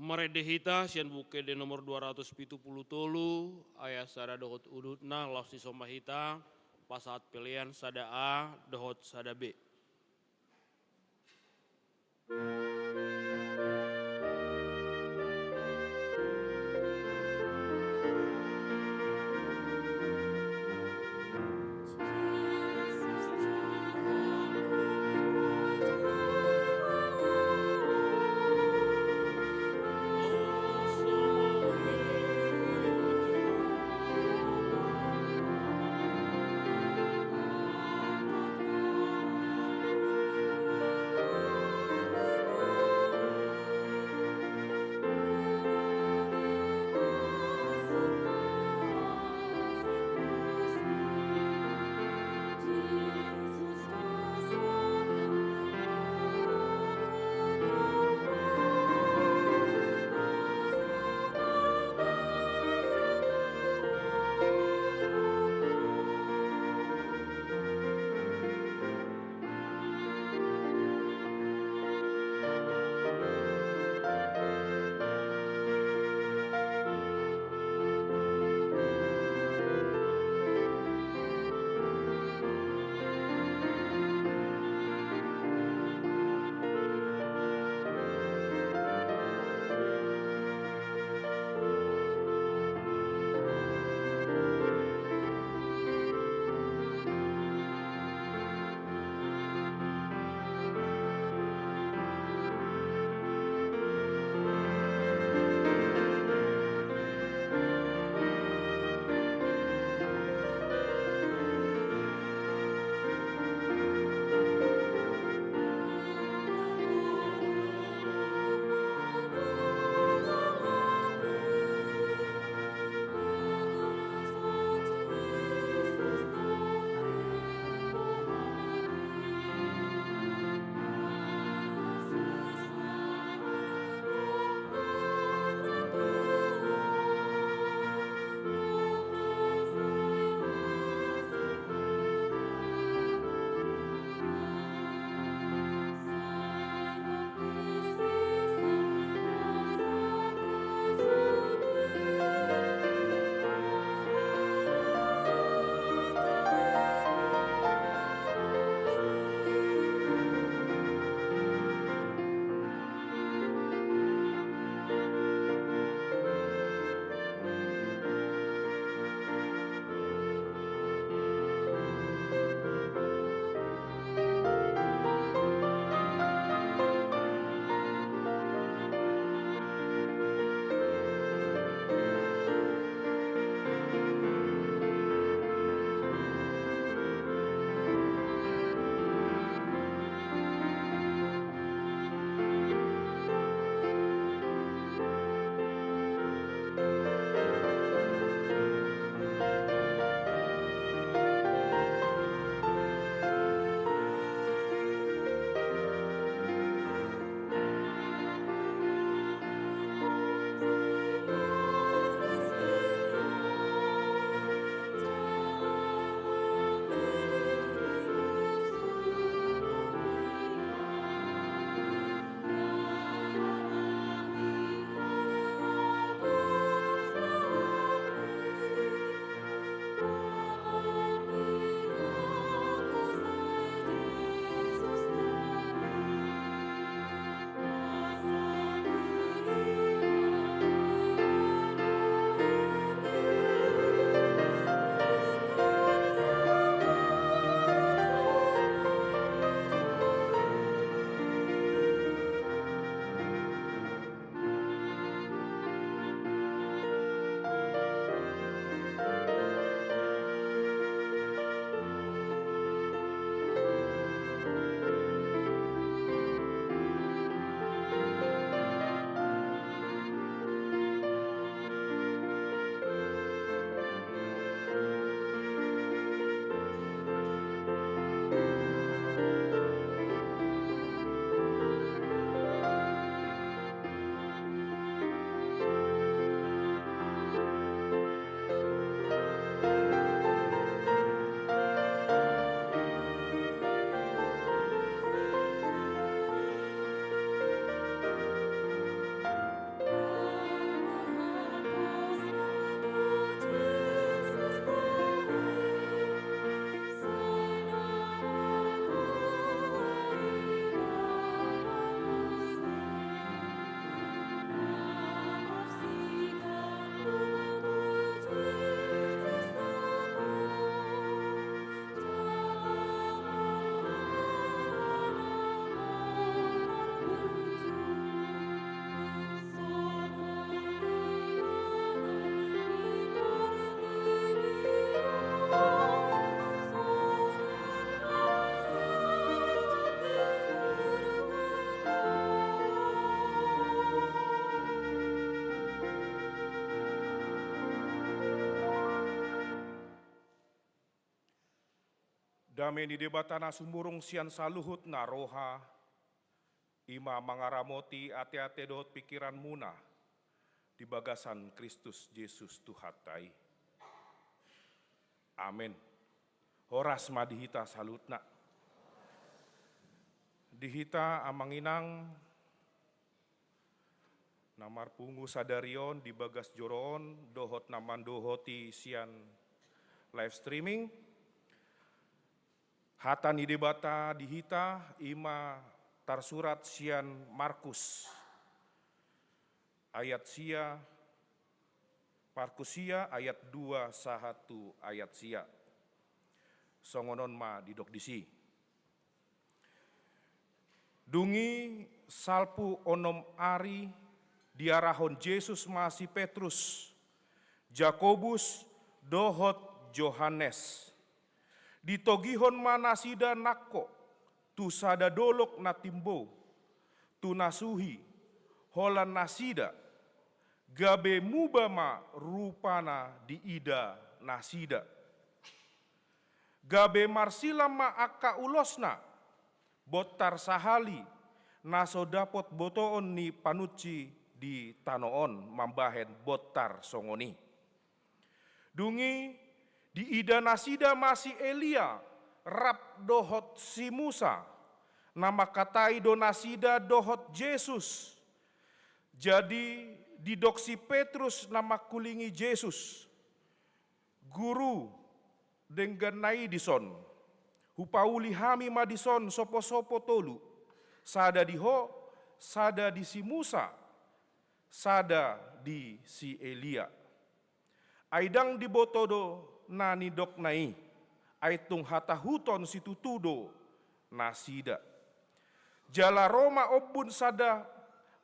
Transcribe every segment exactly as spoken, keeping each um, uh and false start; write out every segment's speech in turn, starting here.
Marende hita sian Buku Ende nomor dua ratus pitu pulu tolu, ayat sada dohot udutna, laos dison ma hita pasahat pelean sada A dohot sada B. Dame ni Debata na sumurung sian saluhut na roha, i ma mangaramoti ateate dohot pingkiranmuna di bagasan Kristus Jesus Tuhanta i. Amen. Horas ma di hita saluhutna. Di hita amang inang na marpungu sadari on di bagas joro on dohot na mandohoti sian live streaming. Hata ni Debata di hita i ma tarsurat sian Markus ayat sia, Markus sia ayat dua sahat tu ayat sia. Songon on ma didok disi. Dung i salpu onom ari diarahon Jesus ma si Petrus, Jakobus dohot Johannes. Ditogihon ma nasida nangkok tu sada dolok na timbo, tu na suhi, holan nasida, gabe muba ma rupana diida nasida. Gabe marsilam ma angka ulosna, bontar sahali na so dapot botoon ni panunsi di tano on mambahen bontar songon i. Dung i diida nasida ma si Elia rap dohot si Musa, na mangkatai do nasida dohot Jesus. Jadi didok si Petrus na mangkulingi Jesus, Guru, denggan na i dison, hupauli hami ma dison sopo-sopo tolu, sada di ho, sada di si Musa, sada di si Elia. Ai ndang diboto do na nidokna i, ai tung hatahuton situtu do nasida. Jala ro ma ombun sada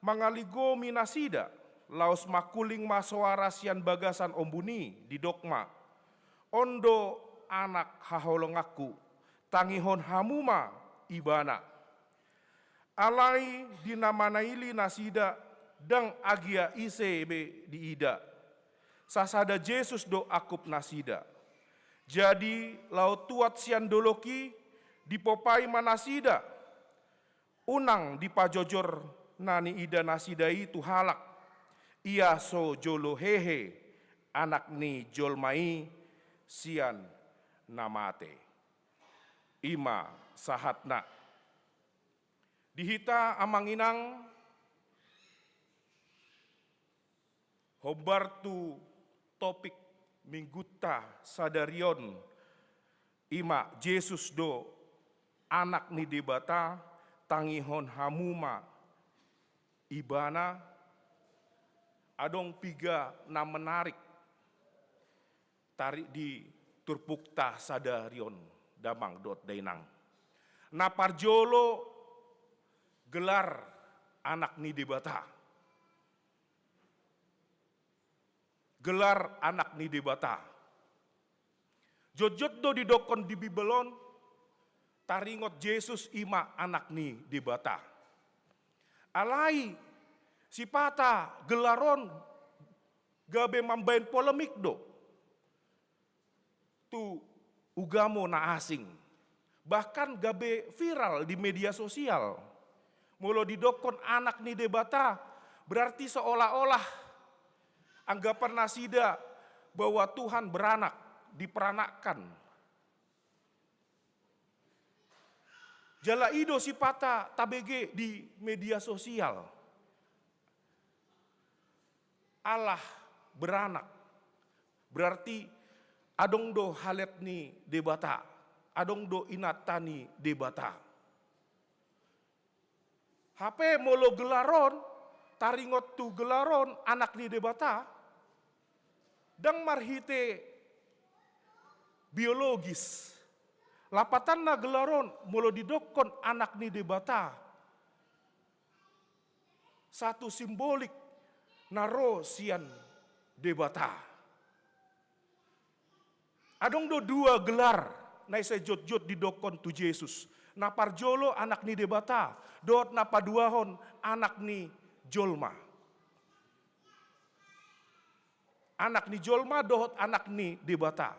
mangaligomi nasida, laos mangkuling ma soara sian bagasan ombun i, didok ma, On do Anak haholonganku, tangihon hamu ma Ibana. Alai di na manaili nasida ndang agia ise be diida. Sasada Jesus do angkup nasida. Jadi laho tuat sian dolok i, dipopai ma nasida. Unang dipajojor na niida nasida i tu halak. Ia so jolo hehe Anak ni jolma i sian na mate. I ma sahatna. Di hita amang inang, hombar tu topik minggunta sadari on, i ma Jesus do Anak ni Debata, tangihon hamu ma Ibana. Adong piga na menarik tarik di turpukta sadari on, damang dohot dainang. Na parjolo, gelar Anak ni Debata. Gelar Anak ni Debata. Jotjot do didokkon di Bibel on, taringot Jesus i ma Anak ni Debata. Alai sipata gelar on gabe mambahen polemik do tu ugamo na asing. Bahkan gabe viral di media sosial. Molo didokkon Anak ni Debata, berarti seolah-olah anggapan nasida bahwa Tuhan beranak, diperanakkan. Jala i do sipata tabege di media sosial. Allah beranak, berarti adong do hallet ni Debata, adong do inanta ni Debata. Hape molo gelar on, taringot tu gelar on Anak ni Debata, ndang marhite biologis. Lapatanna gelar on molo didokkon Anak ni Debata, satu simbolik na ro sian Debata. Adong do dua gelar na sai jotjot didokkon tu Jesus. Na parjolo Anak ni Debata, dohot na paduahon Anak ni jolma. Anak ni jolma dohot Anak ni Debata.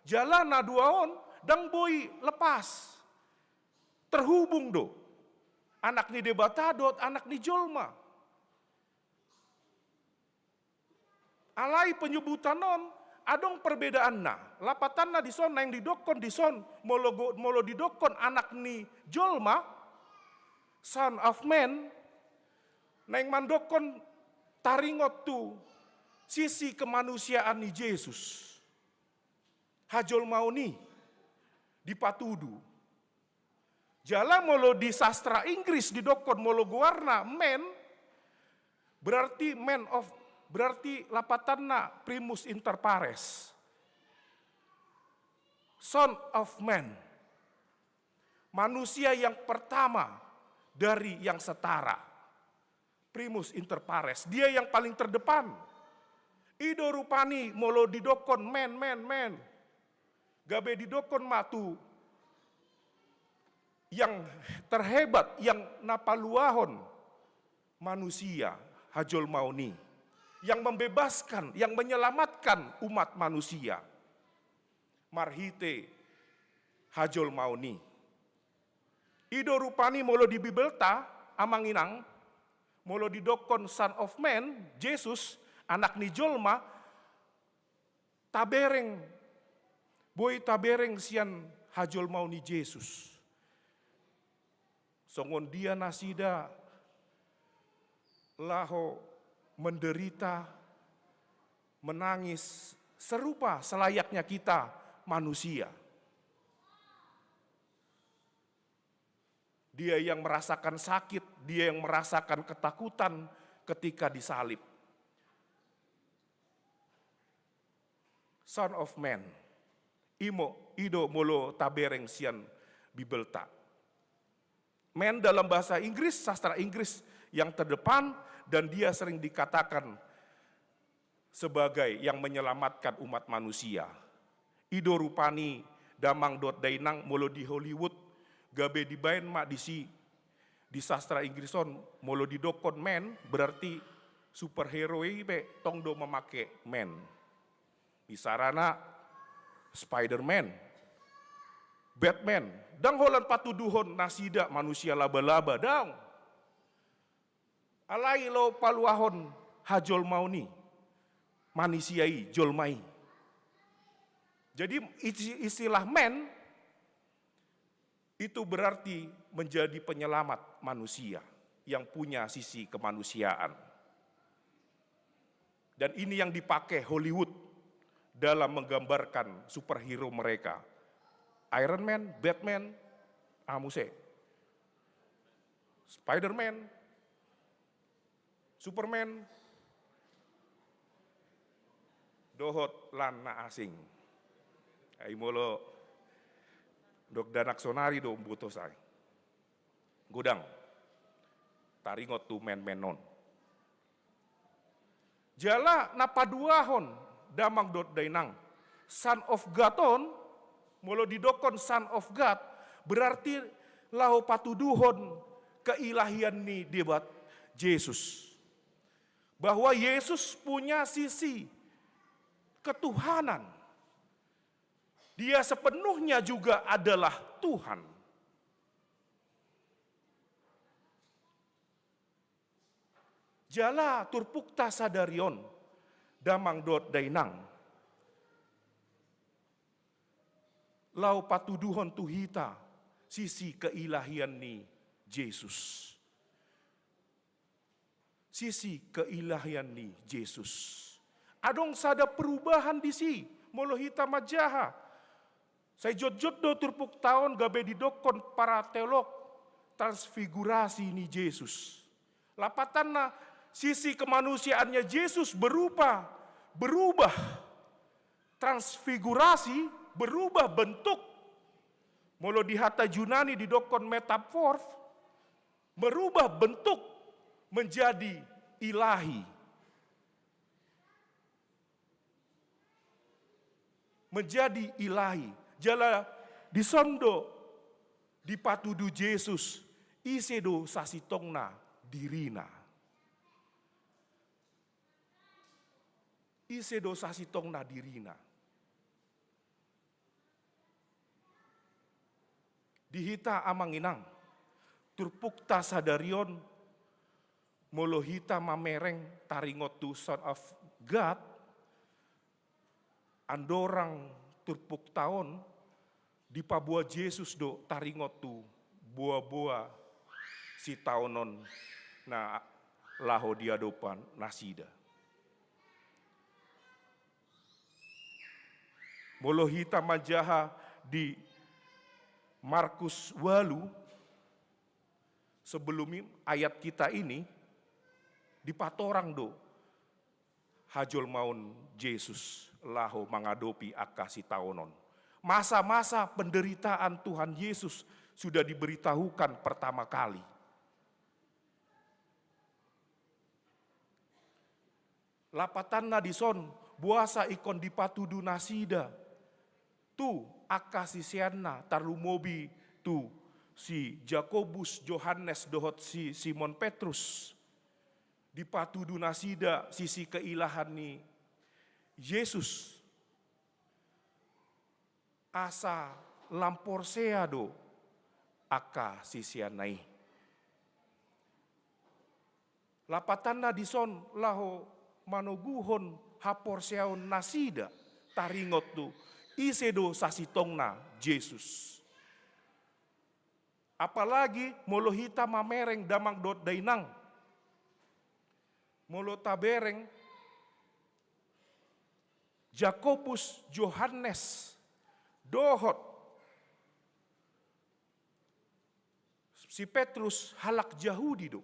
Jala na dua on Ndang boi lepas. Terhubung do anak ni Debata dohot anak ni jolma. Alai penyebutan on adong perbedaanna. Lapatanna dison, naeng didokkon dison, molo go-, molo didokkon anak ni jolma, Son of Man, naeng mandokkon taringot tu sisi kemanusiaan ni Jesus. Hajolmaon i dipatudu. Jala molo di sastra Inggris didokkon, molo goarna man, berarti man of, berarti lapatanna primus inter pares. Son of Man. Manusia yang pertama dari yang setara. Primus inter pares, dia yang paling terdepan. I do rupani molo didokkon man, man, man, gabe didokkon ma tu yang terhebat, yang na paluahon manusia, hajolmaon i, yang membebaskan, yang menyelamatkan umat manusia marhite hajolmaon i. I do rupani molo di Bibelta, amang inang, molo didokkon Son of Man, Jesus, anak ni jolma, tabereng, boi tabereng sian hajolmaon ni Jesus. Songon dia nasida laho menderita, menangis, serupa selayaknya kita manusia. Dia yang merasakan sakit, dia yang merasakan ketakutan ketika disalib. Son of Man. Imo, i do molo tabereng sian Bibelta. Man dalam bahasa Inggris, sastra Inggris yang terdepan, dan dia sering dikatakan sebagai yang menyelamatkan umat manusia. I do rupani damang dohot dainang molo di Hollywood, gabe dibaen ma disi, di sastra Inggris on, molo didokkon man, berarti superhero i pe tong do mamake man. Misalna Spiderman, Batman, ndang holan patuduhon nasida manusia laba-laba, daong. Alai laho paluahon hajolmaon i, manisia i, jolma i. Jadi isi-, istilah man itu berarti menjadi penyelamat manusia yang punya sisi kemanusiaan. Dan ini yang dipakai Hollywood dalam menggambarkan superhero mereka. Iron Man, Batman, ah, muse. Spiderman, Superman, dohot lan na asing. Ai molo dok danak sonari do umboto sai. Godang. Taringot tu man-man on. Jala na paduahon damang dohot dainang, Son of God on, molo didokkon Son of God, berarti laho patuduhon keilahian ni Debat Jesus. Bahwa Yesus punya sisi ketuhanan. Dia sepenuhnya juga adalah Tuhan. Jala turpukta sadari on, damang dohot dainang, laho patuduhon tu hita sisi keilahian ni Jesus. Sisi keilahian ni Jesus. Adong sada perubahan disi, molo hita manjaha. Sai jotjot do turpukta on gabe didokkon para teolog, transfigurasi ni Jesus. Lapatanna, sisi kemanusiaannya Jesus berupa, berubah. Transfigurasi, berubah bentuk. Molo di hata Junani didokkon metamorf, merubah bentuk menjadi ilahi. Menjadi ilahi. Jala dison do dipatudu Jesus, ise do sasintongna dirina. Ise do sasintongna dirina. Di hita amang inang, turpukta sadari on, molo hita mamereng taringot tu Son of God, andorang turpukta on, dipaboa Jesus do taringot tu boaboa sitaonon na laho di adopan nasida. Molo hita manjaha di Markus walu, sebelum i-, ayat kita ini, dipatorang do hajolmaon Jesus laho mangadopi angka sitaonon. Masa-masa penderitaan Tuhan Yesus sudah diberitahukan pertama kali. Lapatanna dison, boasa ingkon dipatudu nasida tu angka siseanna, tarlumobi tu si Jakobus, Johannes dohot si Simon Petrus. Dipatudu nasida sisi keilahan ni Jesus. Asa lam porsea do angka siseanna i. Lapatanna dison laho manoguhon haporseaon nasida taringot tu ise do sasintongna Jesus. Apalagi molo hita mamereng damang dohot dainang. Molo tabereng Jakobus, Johannes, dohot si Petrus halak Jahudi do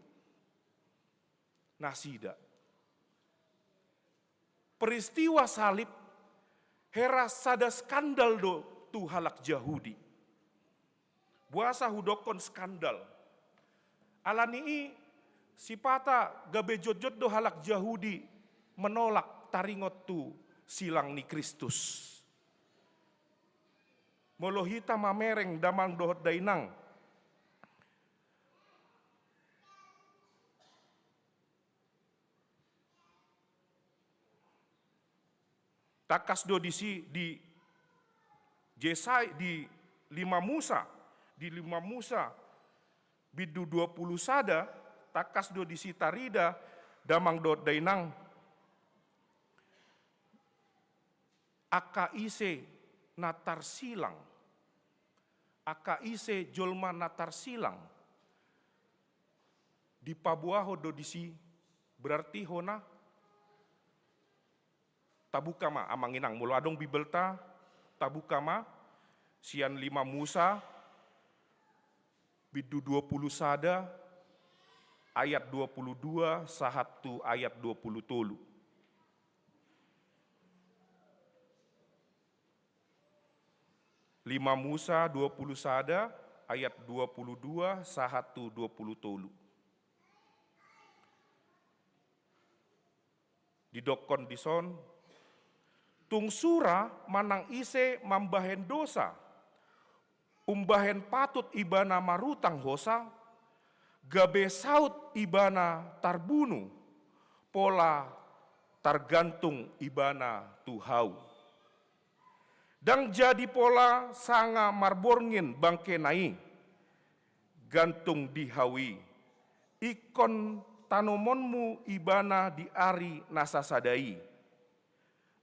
nasida. Peristiwa salib hera sada skandal do tu halak Jahudi. Boasa hudokkon skandal? Alani i sipata gabe jotjot do halak Jahudi menolak taringot tu silang ni Kristus. Molo hita mamereng damang dohot dainang, tangkas do disi di Jesai, di Lima Musa, di Lima Musa bindu dua pulu sada, tangkas do disi tarida damang dohot dainang. Angka ise na tarsilang, angka ise jolma na tarsilang, dipaboahon do disi, berarti hona, tabuka ma amang inang, molo adong Bibelta, tabuka ma, sian Lima Musa, bindu dua pulu sada, ayat dua pulu dua, sahat tu ayat dua pulu tolu. Lima Musa dua pulu sada ayat dua pulu dua sahat tu dua pulu tolu. Didokkon dison, tung sura manang ise mambahen dosa, umbahen patut ibana marutang hosa, gabe saut ibana tarbunu, pola targantung ibana tu hau. Ndang jadi pola sanga marborngin bangkena i, gantung di hau i, ingkon tanomonmu ibana di ari na sasada i.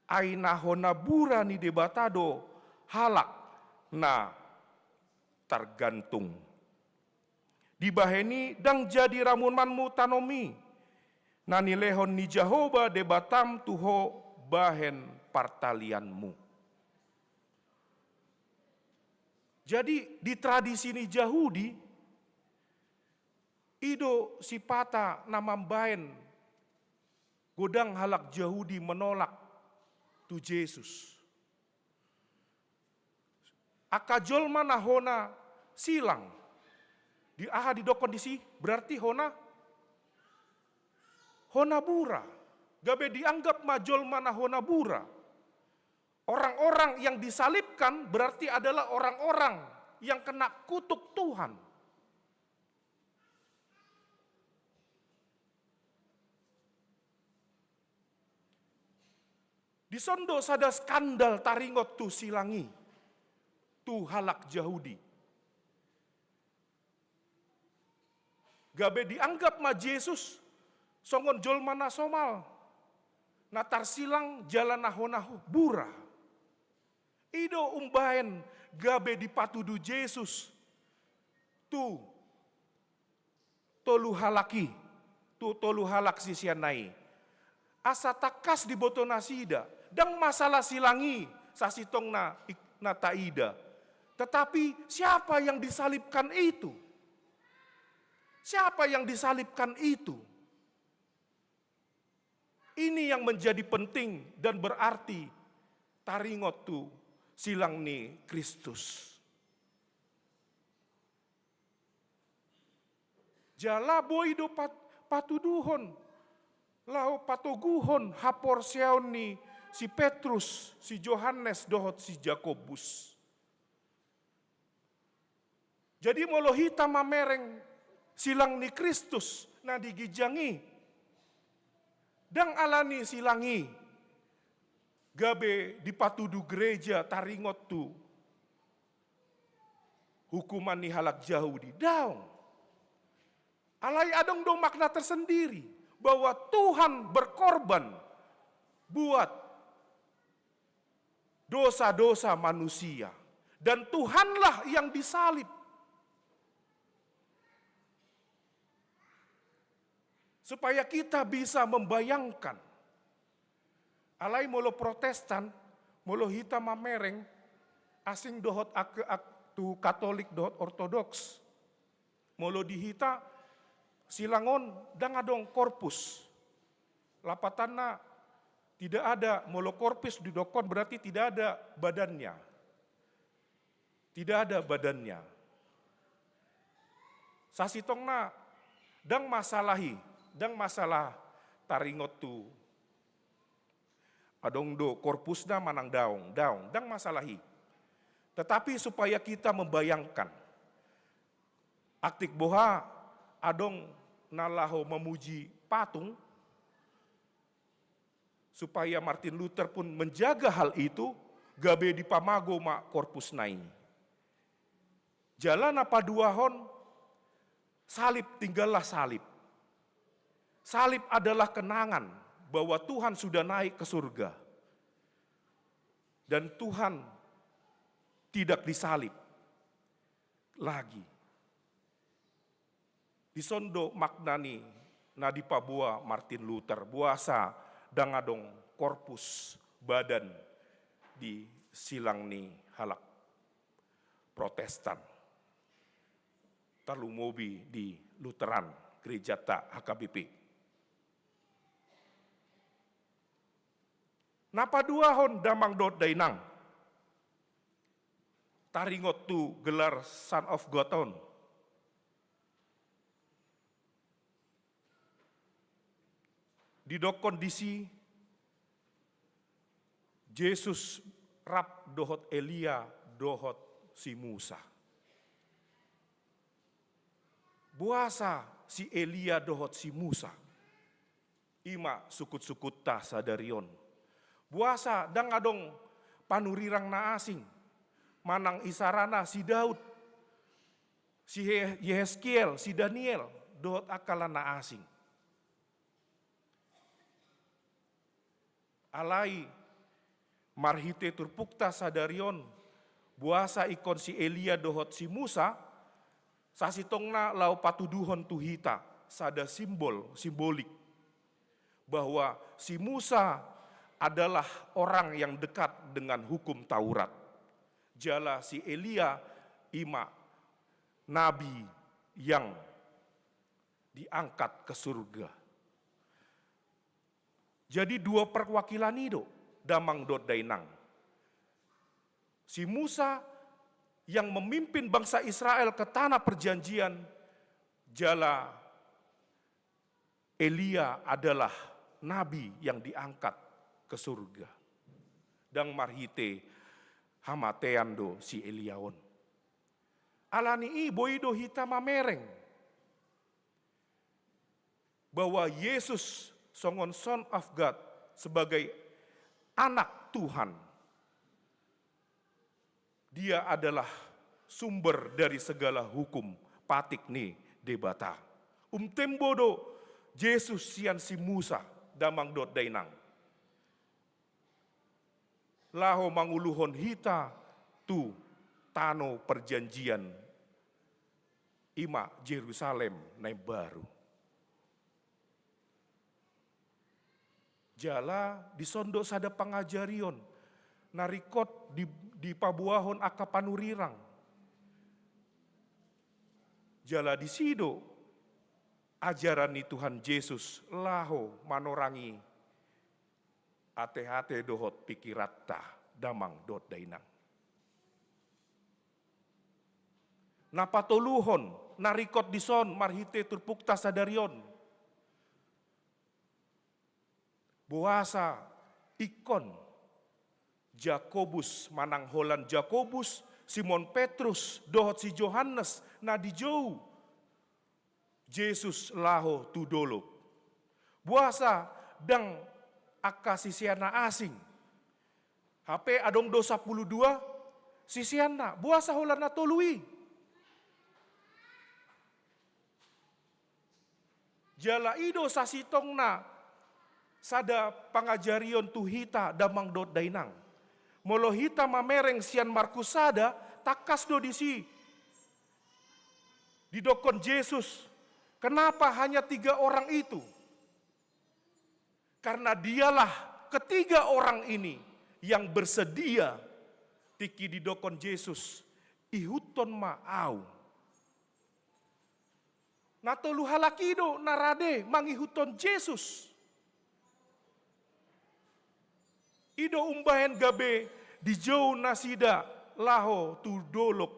Ai na hona bura ni Debata do halak na targantung. Dibahen i ndang jadi ramunanmu tanom i, na nilehon ni Jahowa Debatam tu ho bahen partalianmu. Jadi di tradisi ni Jahudi, i do sipata na mambahen godang halak Jahudi menolak tu Jesus. Angka jolma na hona silang. Di aha didokkon disi? Berarti hona, hona bura. Gabe dianggap ma jolma na hona bura. Orang-orang yang disalibkan berarti adalah orang-orang yang kena kutuk Tuhan. Dison do sada skandal taringot tu silang i, tu halak Jahudi. Gabe dianggap ma Jesus songon jolma na somal, na tarsilang jala na hona bura. I do umbahen gabe dipatudu Jesus tu tolu halak i, tu tolu halak siseanna i. Asa tangkas diboto nasida, ndang masalah silang i sasintongna i-, na taida. Tetapi siapa yang disalibkan itu? Siapa yang disalibkan itu? Ini yang menjadi penting dan berarti taringot tu silang ni Kristus. Jala boi do pat-, patuduhon, laho patoguhon haporseaon ni si Petrus, si Johannes dohot si Jakobus. Jadi molo hita mamereng silang ni Kristus na di ginjang i, ndang ala ni silang i gabe dipatudu gereja taringot tu hukuman ni halak Jahudi. Daong. Alai adong do makna tersendiri bahwa Tuhan berkorban buat dosa-dosa manusia. Dan Tuhanlah yang disalib. Supaya kita bisa membayangkan. Alai molo Protestan, molo hita mamereng, asing dohot ak-, ak-, tu Katolik dohot Ortodoks. Molo di hita, silang on ndang adong korpus. Lapatanna tidak ada, molo korpus didokkon berarti tidak ada badannya. Tidak ada badannya. Sasintongna ndang masalah i, ndang masalah taringot tu adong do korpusna manang daong, daong, ndang masalah i. Tetapi supaya kita membayangkan, atik boha adong na laho mamuji patung, supaya Martin Luther pun menjaga hal itu, gabe dipamago ma korpusna i. Jala na paduahon, salib, tinggallah salib. Salib adalah kenangan bahwa Tuhan sudah naik ke surga. Dan Tuhan tidak disalib lagi. Dison do makna ni na dipaboa Martin Luther, boasa ndang adong korpus, badan, di silang ni halak Protestan. Tarlumobi di Lutheran, gerejata H K B P. Na paduahon damang dohot dainang. Taringot tu gelar Son of God on. Didokkon disi, Jesus rap dohot Elia dohot si Musa. Boasa si Elia dohot si Musa? I ma sukut-sukunta sadari on. Boasa ndang adong panurirang na asing, manang isarana si Daud, si Ye-, Yehezkiel, si Daniel, dohot angka na asing. Alai marhite turpukta sadari on, boasa ingkon si Elia dohot si Musa, sasintongna laho patuduhon tu hita sada simbol, simbolik, bahwa si Musa adalah orang yang dekat dengan hukum Taurat. Jala si Elia i ma nabi yang diangkat ke surga. Jadi dua perwakilan i do, damang dohot dainang. Si Musa yang memimpin bangsa Israel ke tanah perjanjian, jala Elia adalah nabi yang diangkat ke surga. Ndang marhite hamatean do si Elia on. Alani i boi do hita mamereng bahwa Yesus songon Son of God, sebagai Anak Tuhan, Dia adalah sumber dari segala hukum patik ni Debata. Umtembo do Jesus sian si Musa, damang dohot dainang, laho manguluhon hita tu tano perjanjian, i ma Jerusalem na imbaru. Jala dison do sada pangajarion na ringkot di, dipaboahon angka panurirang. Jala disi do ajaran ni Tuhan Jesus laho manorangi ate-ate dohot pikiranta, damang dohot dainang. Na patoluhon na ringkot dison marhite turpukta sadari on, boasa ingkon Jakobus manang holan Jakobus, Simon Petrus dohot si Johannes na dijou Jesus laho tu dolok. Boasa ndang angka siseanna asing? Hape adong do sampulu dua siseanna, boasa holan na tolu i? Jala i do sasintongna sada pangajarion tu hita, damang dohot dainang. Molo hita mamereng sian Markus sada, tangkas do disi didokkon Jesus, kenapa hanya tiga orang itu? Karena dialah ketiga orang ini yang bersedia, tingki didokkon Jesus, ihuthon ma ahu. Na tolu halak i do na rade mangihuthon Jesus. I do umbahen gabe dijou nasida laho tu dolok,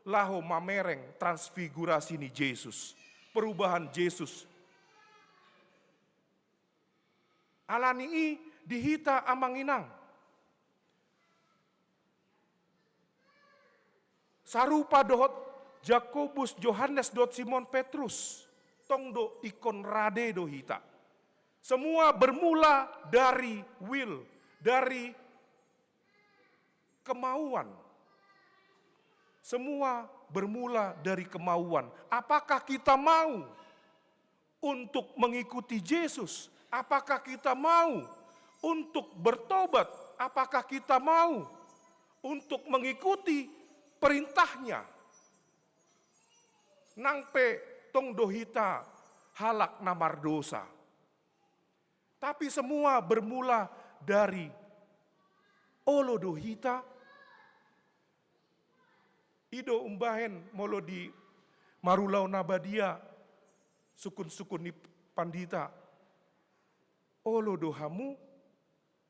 laho mamereng transfigurasi ni Jesus, perubahan Jesus. Alani i di hita, amang inang, sarupa dohot Jakobus, Johannes dohot Simon Petrus, tong do ingkon rade do hita. Semua bermula dari will, dari kemauan. Semua bermula dari kemauan. Apakah kita mau untuk mengikuti Jesus? Apakah kita mau untuk bertobat? Apakah kita mau untuk mengikuti perintahnya? Nang pe tong do hita halak na mardosa. Tapi semua bermula dari olo do hita. I do umbahen molo di marulaon na badia, sungkun-sungkun ni pandita, olo do hamu,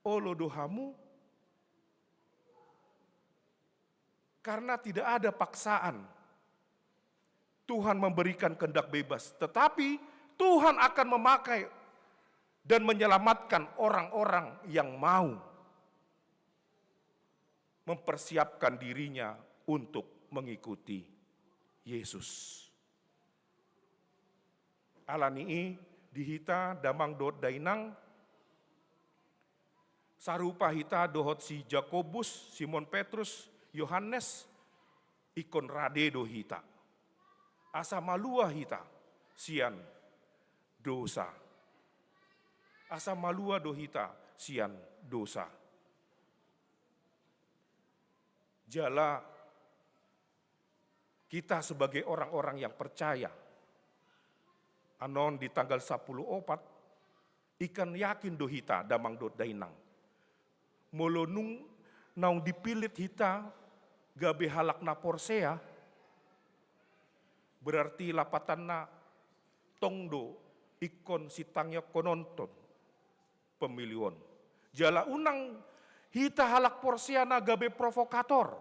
olo do hamu. Karena tidak ada paksaan. Tuhan memberikan kehendak bebas, tetapi Tuhan akan memakai dan menyelamatkan orang-orang yang mau mempersiapkan dirinya untuk mengikuti Yesus. Alani i di hita, damang dohot dainang, sarupa hita dohot si Jakobus, Simon Petrus, Yohanes, ingkon rade do hita. Asa malua hita sian dosa. Asa malua do hita sian dosa. Jala kita sebagai orang-orang yang percaya, annon di tanggal sampulu opat, ingkon yakin do hita, damang dohot dainang. Molo nunga naung dipillit hita gabe halak na porsea, berarti lapatanna tong do ingkon sitangihononta pemilu on. Jala unang hita halak porsea na gabe provokator.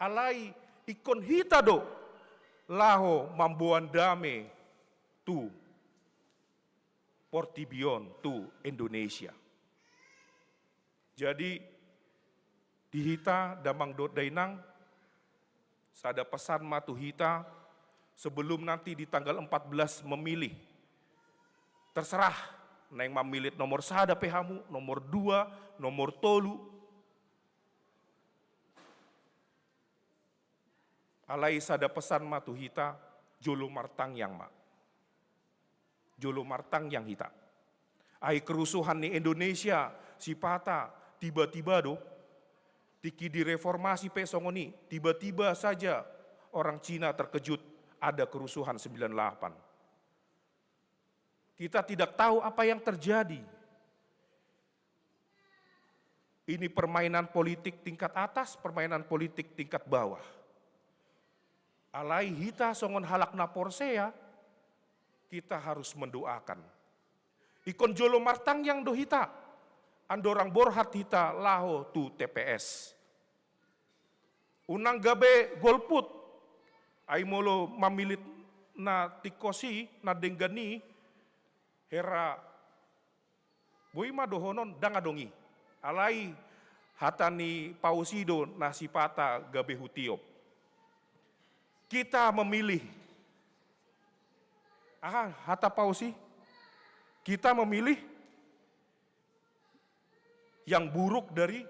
Alai ingkon hita do laho mamboan dame tu portibi on, tu Indonesia. Jadi, di hita, damang dohot dainang, sada pesan ma tu hita, sebelum nanti di tanggal empat belas memilih. Terserah, naeng mamillit nomor sada pe hamu, nomor dua, nomor tolu. Alai sada pesan ma tu hita, jolo martangiang ma. jolo martangiang hita. Ai kerusuhan ni Indonesia sipata tiba-tiba do, tingki direformasi pe songon i, tiba-tiba saja orang Cina terkejut ada kerusuhan sembilan delapan. Kita tidak tahu apa yang terjadi. Ini permainan politik tingkat atas, permainan politik tingkat bawah. Alai hita songon halak na porsea, kita harus mendoakan. Ingkon jolo martangiang do hita, andorang borhat hita laho tu T P S. Unang gabe golput, ai molo mamillit na tingkos i, na denggan i, hera boi ma dohonon ndang adong i. Alai hata ni Paus i do na sipata gabe hutiop. Kita memilih. Aha, hata Paus i? Kita memilih yang buruk dari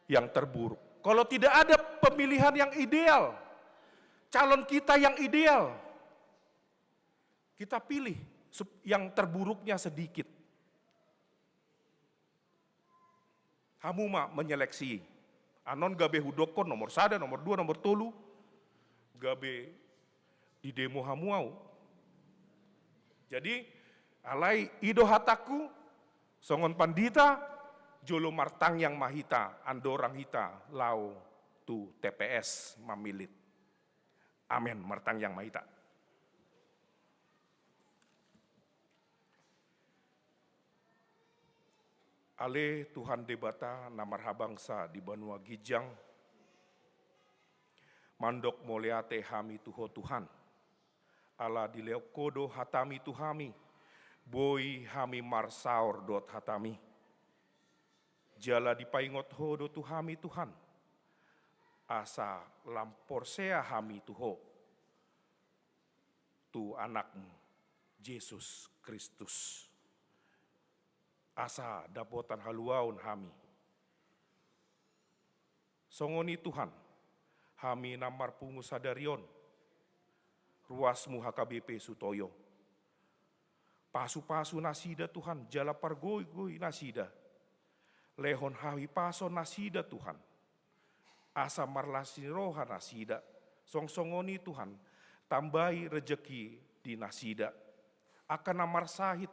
yang terburuk. Kalau tidak ada pemilihan yang ideal, calon kita yang ideal, kita pilih sup-, yang terburuknya sedikit. Hamu ma menyeleksi. Annon gabe hudokkon nomor sada, nomor dua, nomor tolu, gabe didemo hamu au. Jadi, alai i do hatangku, songon pandita, jolo martangiang ma hita, andorang hita laho tu T P S mamillit. Amen, martangiang ma hita. Ale Tuhan Debata na marhabangsa di banua ginjang, mandok mauliate hami tu Ho Tuhan. Ala dilehon Ho do hatami tu hami, boi hami marsaor dohot hatami. Jala dipaingot Ho do tu hami Tuhan, asa lam porsea hami tu Ho, tu Anakmu, Jesus Kristus. Asa dapotan haluaon hami. Songon i Tuhan, hami na marpungu sadari on, ruasmu H K B P Sutoyo. Pasupasu nasida Tuhan, jala pargoigoi nasida. Lehon hahipason nasida Tuhan. Asa marlas ni roha nasida. Songsongon i Tuhan, tambai rejeki di nasida. Angka na marsahit,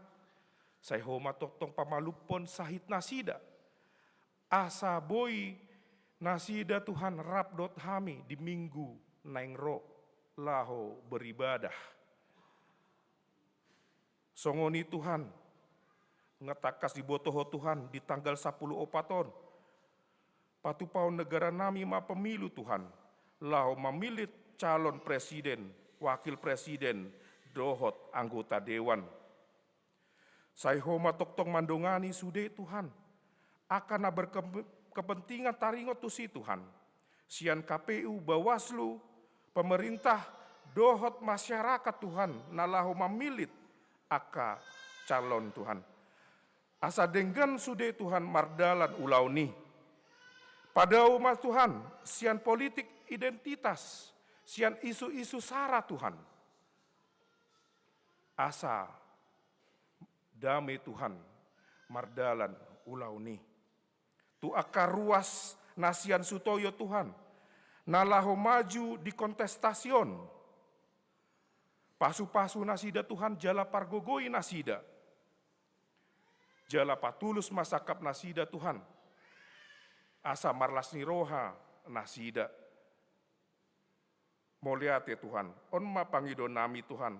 sai Ho ma tongtong pamalumhon sahit nasida. Asa boi nasida Tuhan rap dohot hami di minggu naeng ro laho beribadah. Songon i Tuhan, nga tangkas diboto Ho Tuhan di tanggal sampulu opat on. Patupaon negara nami ma pemilu Tuhan, laho mamillit calon presiden, wakil presiden, dohot anggota dewan. Sai Ho ma tongtong mandongani sude Tuhan, angka na berkepentingan taringot tusi Tuhan. Sian K P U, Bawaslu, pemerintah, dohot masyarakat Tuhan, na laho mamillit angka calon Tuhan. Asa denggan sude Tuhan mardalan ulaon i. Padao ma Tuhan, sian politik identitas, sian isu-isu sara Tuhan. Asa dame Tuhan mardalan ulaon i. Tu angka ruas na sian Sutoyo Tuhan, na laho maju di kontestasi on. Pasupasu nasida Tuhan jala pargogoi nasida. Jala patulus ma sangkap nasida Tuhan. Asa marlas ni roha nasida. Mauliate Tuhan, on ma pangido nami Tuhan,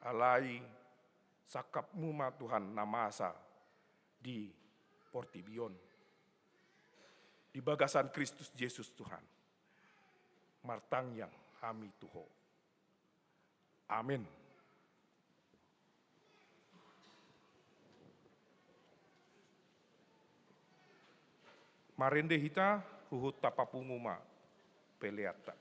alai sangkapmu ma Tuhan na masa di portibi on. Di bagasan Kristus Jesus Tuhan, martangiang hami tu Ho. Amin. Marende hita, huhut tapapungu ma peleanta.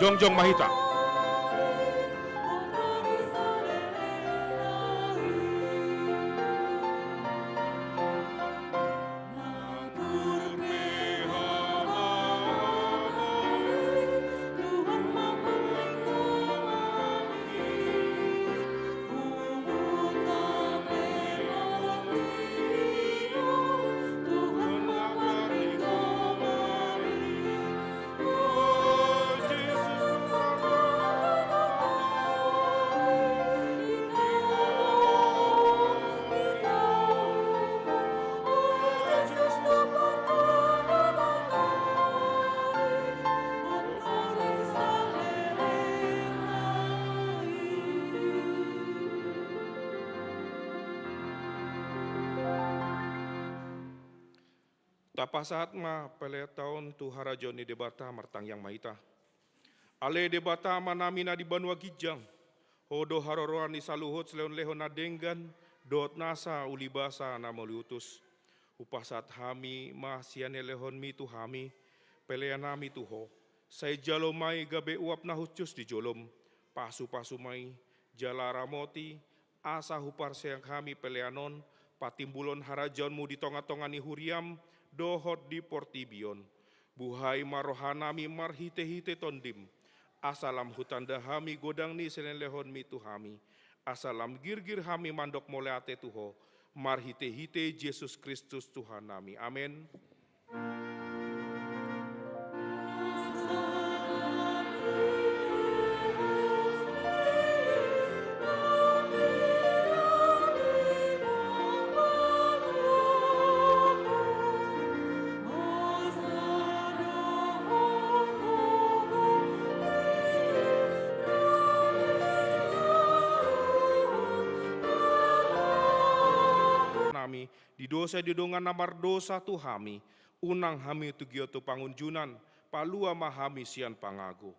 Jongjong ma hita. Tapasahat ma pelean on tu harajaon ni Debata. Martangiang ma hita. Ale Debata Amanami na di banua ginjang, Ho do haroroan ni saluhut silehonlehon na denggan dohot nasa ulibasa na mauliutus. Hupasahat hami ma sian ni lehonmi tu hami peleanami tu Ho. Sai jalo ma i gabe uap na hushus di jolom. Pasupasu ma i jala ramoti, asa huparsilang hami pelean on patimbulhon harajaonmu di tongatonga ni huriam dohot di portibi on. Buhai ma rohanami marhitehite Tondim, asa lam hutanda hami godang ni silehonlehonmi tu hami, asa lam girgir hami mandok mauliate tu Ho, marhitehite Jesus Kristus Tuhannami. Amen. Nami, di dosa di dongan na mardosa tu hami, unang hami tugion tu pangunjunan, palua ma hami sian pangago.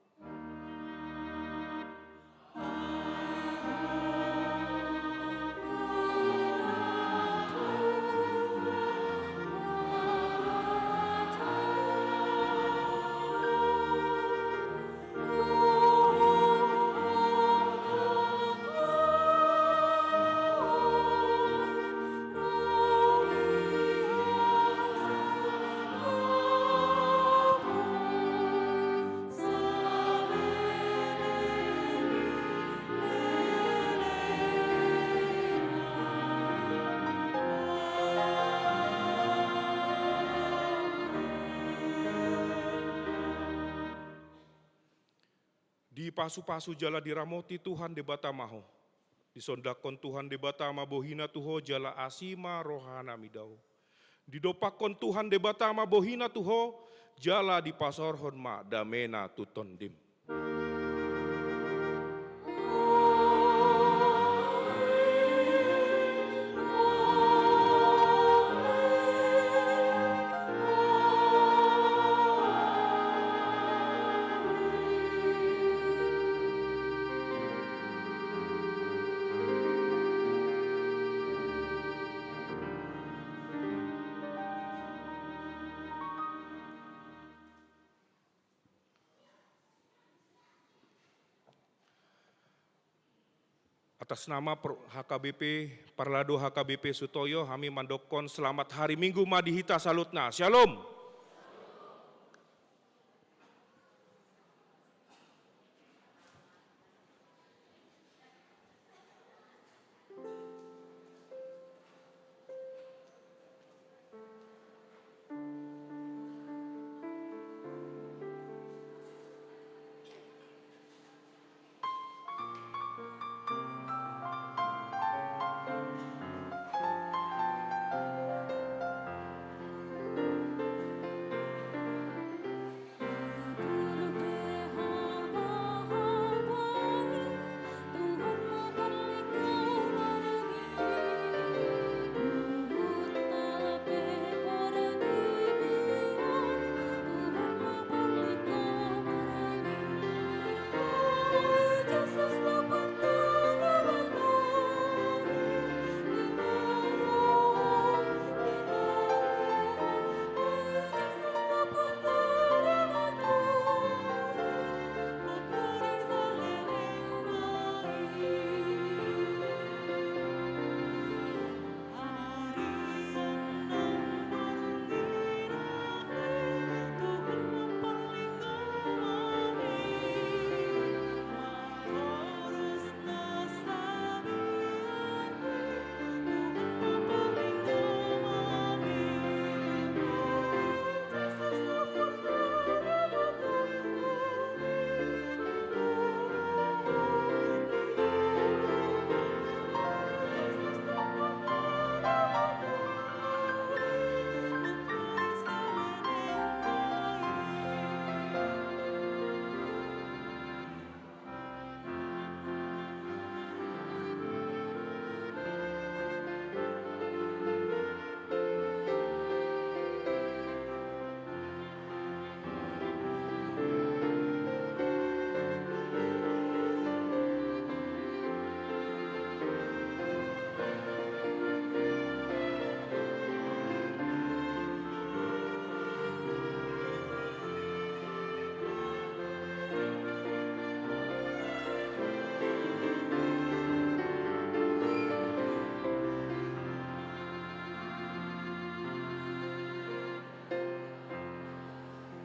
Dipasupasu jala diramoti Tuhan Debata ma ho. Disondangkon Tuhan Debata ma bohina tu ho jala asi ma rohana mida ho. Didompakkon Tuhan Debata ma bohina tu ho jala dipasaorhon ma damena tu tondim. Atas nama pro-, H K B P, Parlado H K B P Sutoyo, hami mandokkon selamat hari Minggu ma di hita saluhutna. Syalom.